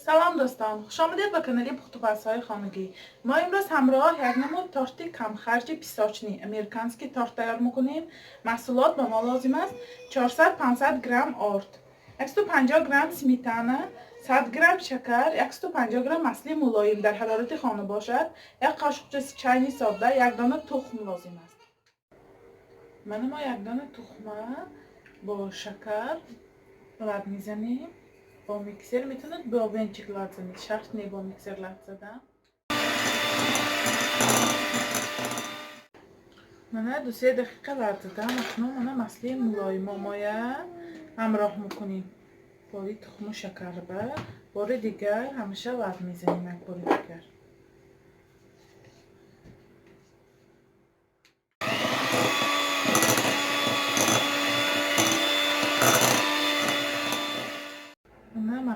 Салом дӯстон, хуш омадед ба канали пухтупазҳои хонагӣ. Мо имрӯз ҳамроҳ як намуд торти камхарҷи песочный американский торт тайёр мекунем. Маҳсулот ба мо лозим аст 400-500 грамм орд, 150 грамм сметана, 100 грамм шакар, 150 грамм масли мулоим дар ҳарорати хона бошад, як қошуқча чайни содда, як дона тухм лозим аст. Мана мо як дона тухма бо шакар лат мезанем. Бо миксер метавонед бо венчик лат занед, шарт не бо миксер лат задан. Мана 2-3 дақиқа лат задам. Акнун мана масли мулоимо моя ҳамроҳ мекунем бори тухму шакарба. Бори дигар ҳамеша лат мезанем, як бори дигар.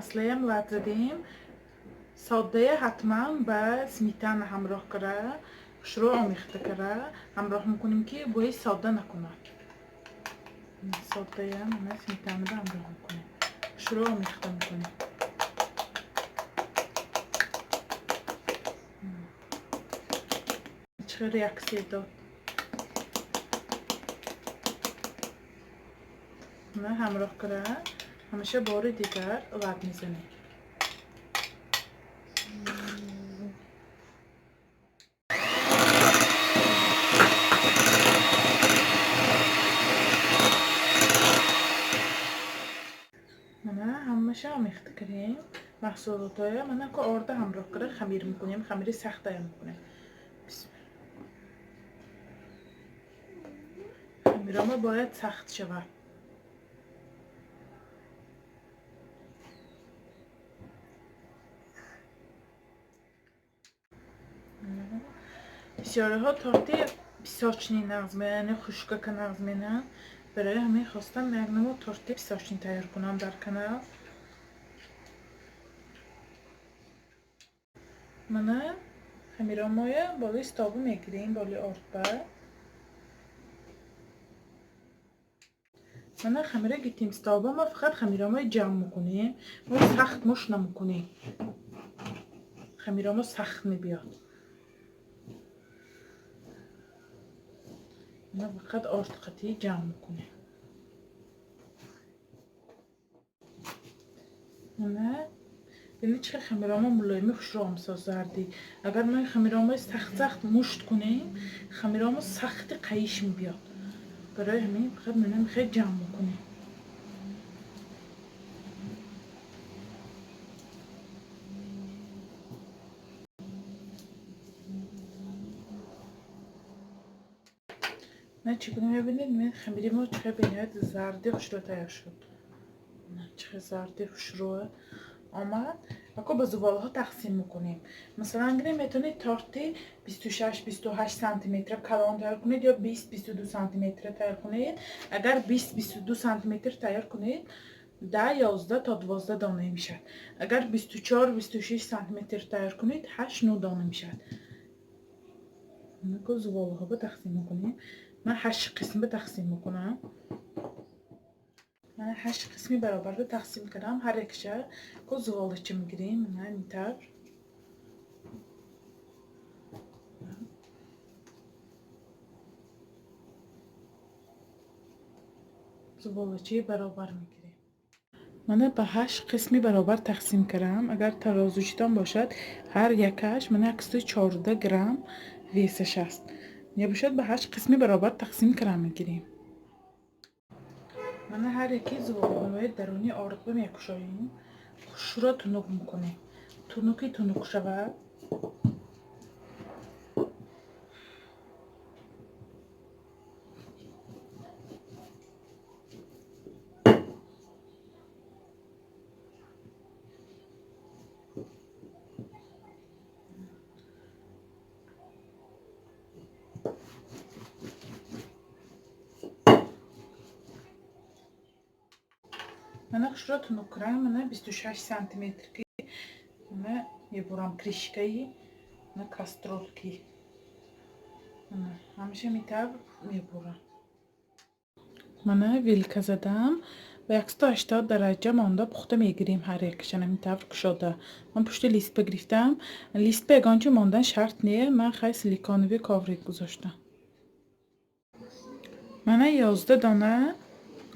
Маслаям лат задем. Соддая ҳатман ба сметана ҳамроҳ кара, хушрӯ омехта кара ҳамроҳ мекунем, ки бӯи содда накунад. Соддая мана сметана ба ҳамроҳ мекунем, хушрӯ омехта мекунем. Чӣ реаксия дод. Мана ҳамроҳ кара ҳамеша бори дигар лат мезанем. Мана ҳамаша омехта кардем маҳсулотҳоя. Мана ко орда ҳамроҳ кара хамир мекунем, хамири сахт тайёр мекунем. Хамирома бояд сахт шавад. Бисёриҳо торти песочный нағз меянд, яъне хушкака нағз менанд. Барои ҳамин хостам як намуд торти песочный тайёр кунам дар канал. Мана хамиромоя болои стоба мегирем, болои ордба. Мана хамира гирифтем стоба, мо фақат хамиромоя ҷамъ мекунем, мо сахт муш намекунем. Хамиромо сахт мебиёд. Мана фақат орд қатӣ ҷамъ мекунем. Мана бинед чӣ хамиромо мулоими хушро омсоз зардӣ. Агар мо хамиромои сахт-сахт мушт кунем, хамиромо сахти қайиш мебиёд. Барои ҳамин фақат мана мехоҳем ҷамъ мекунем. На чӣ гуна мебинед, мен хамири мо чӣ бениҳоят зарди хушрӯ тайёр шуд. Чӣ зарди хушрӯ омад. Ако ба зуволҳо тақсим мекунем. Масалан, гирем метавонед торти 26-28 сантиметр калон тайёр кунед ё 20-22 сантиметр тайёр кунед. Агар 20-22 сантиметр тайёр кунед, 10-11 то 12 дона мешавад. Агар 24-26 сантиметр тайёр кунед, 8-9 дона мешавад. Ко зуволҳо ба тақсим мекунем. Ман 8 қисмба тақсим мекунам. Ман 8 қисми баробарда тақсим кардам. Ҳар якша ко зуволача мегирем. Мана ин тавр. Зуволачаи баробар мегирем. Мана ба 8 қисми баробар тақсим кардам. Агар тарозучитон бошад, ҳар якаш мана 114 грамм весаш аст. Мебошад ба 8 қисми баробар тақсим кара мегирем. Мана ҳар яки зуволҳои даруни ордба мекушоем. Хушро тунук мекунем. Тунуки тунук шавад. Мана хушро тунук кунам. Мана 26 сантиметр ки мана мебурам кришкаи, мана кастролки. Мана ҳамеша метавр мебурам. Мана вилка задам. Ба 180 дараҷа монда пухта мегирем ҳар якашон ҳамин тавр кушода. Ман пушти лист ба гирифтам. Лист ба ягон чӣ мондан шарт не, ман хай силиконовый коврик гузоштам. Мана 11 дона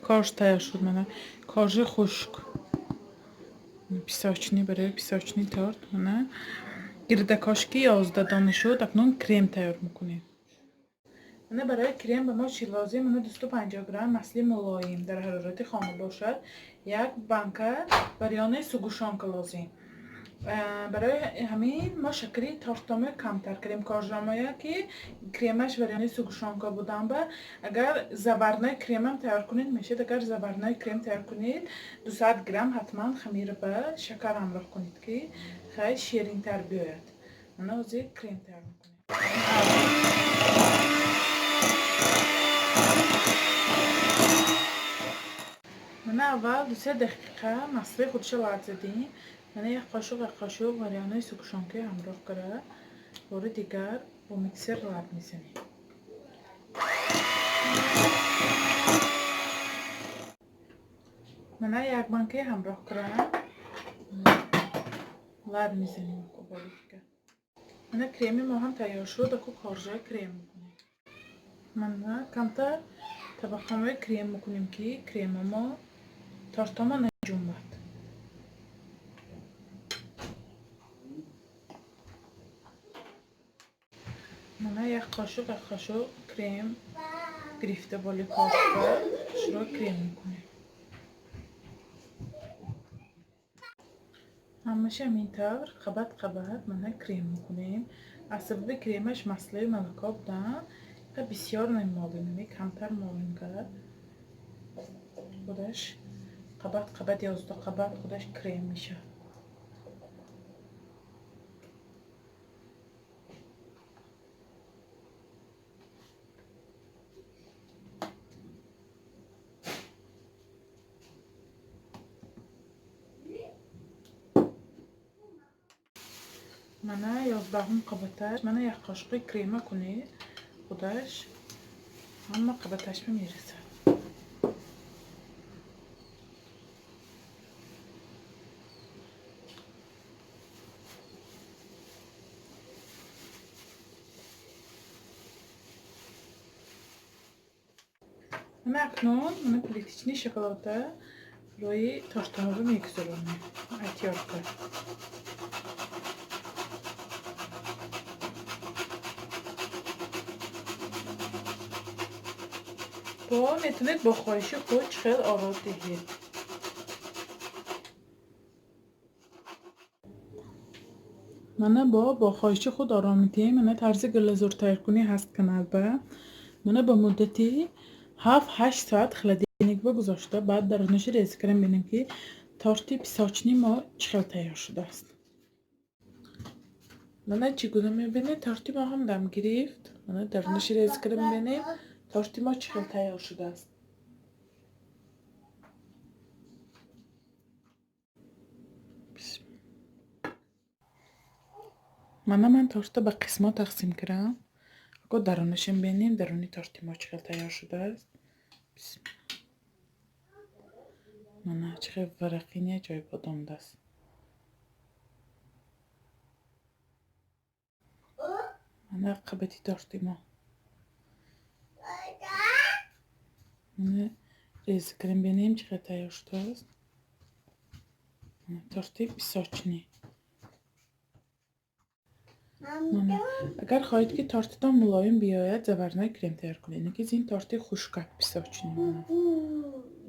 корж тайёр шуд. Мана коржи хушк. Песочный, барои песочный торт. Мана гирдакошки 11 дона шуд. Акнун крем тайёр мекунем. Мана барои крем ба мо чӣ лозим? Мана 250 грамм масли мулоим дар ҳарорати хона бошад. Як банка варёной сгущёнка лозим. Барои ҳамин мо шакари тортомо камтар кардем, коржамоя ки кремаш варёной сгущёнка будан ба. Агар заварной кремам тайёр кунед мешавад. Агар заварной крем тайёр кунед, 200 грамм ҳатман хамир ба шакар ҳамроҳ кунед, ки хай ширинтар биёяд. Мана ҳозир крем тайёр мекунем. Мана аввал 2-3 дақиқа маслаи худша лат задем. Мана як қошуқ, як қошуқ варёной сгущёнка ҳамроҳ кара, бори дигар бо миксер лат мезанем. Мана як банкаи ҳамроҳ кара лат мезанем бори дигар. Мана креми мо ҳам тайёр шуд, аку коржаи крем мекунем. Мана камтар табақаҳои крем мекунем, ки крема мо тортомо наҷумбад. Мана як қошуқ, як қошуқ крем гирифта боли коржа шуро крем мекунем. Ҳамаша ҳамин тавр қабат қабат мана крем мекунем. Аз сабаби кремаш маслаи молоко будан, бисёр намемолем, камтар молем кард. Худаш қабат қабат 11 қабат худаш крем мешавад. Мана 11-ум қабаташ, мана як қошуқи крема кунед, худаш ҳама қабаташба мерасад. Мана акнун мана плиточный шоколада рӯи тортаморо мегузаронем. Отвёртка. Бо метавонед бо хоҳиши худ чӣ хел оро диҳед. Мана бо хоҳиши худ оро медиҳем. Мана тарзи глазур тайёркунӣ ҳаст каналба. Мана ба муддати 7-8 соат холодильник ба гузошта, баъд дарунаши реза кардем, бинем ки торти песочный мо чӣ хел тайёр шудааст. Мана чӣ гуна мебинед, торти мо ҳам дам гирифт. Мана дарунаши реза кардем, бинем торти мо чӣ хел тайёр шудааст. Мана ман тортро ба қисмҳо тақсим кардам. Ако дарунашам бинем, даруни торти мо чӣ хел тайёр шудааст. Мана чӣ хел варақини аҷоибот омадааст. Мана қабати торти мо. Мана реза кардем, бинем чӣ хел тайёр шудааст. Торти песочный. Агар хоҳед ки тортитон мулоим биёяд, заварной крем тайёр кунед. Ин ки ин торти хушкак песочный.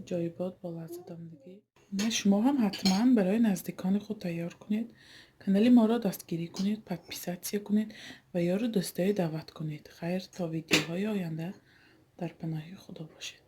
Ҷоибот бо лаззат омадагӣ. Шумо ҳам ҳатман барои наздикони худ тайёр кунед. Канали моро дастгирӣ кунед, подписаться кунед ва ёру дӯстои даъват кунед. Хайр, то видеоҳои оянда дар паноҳи Худо бошед.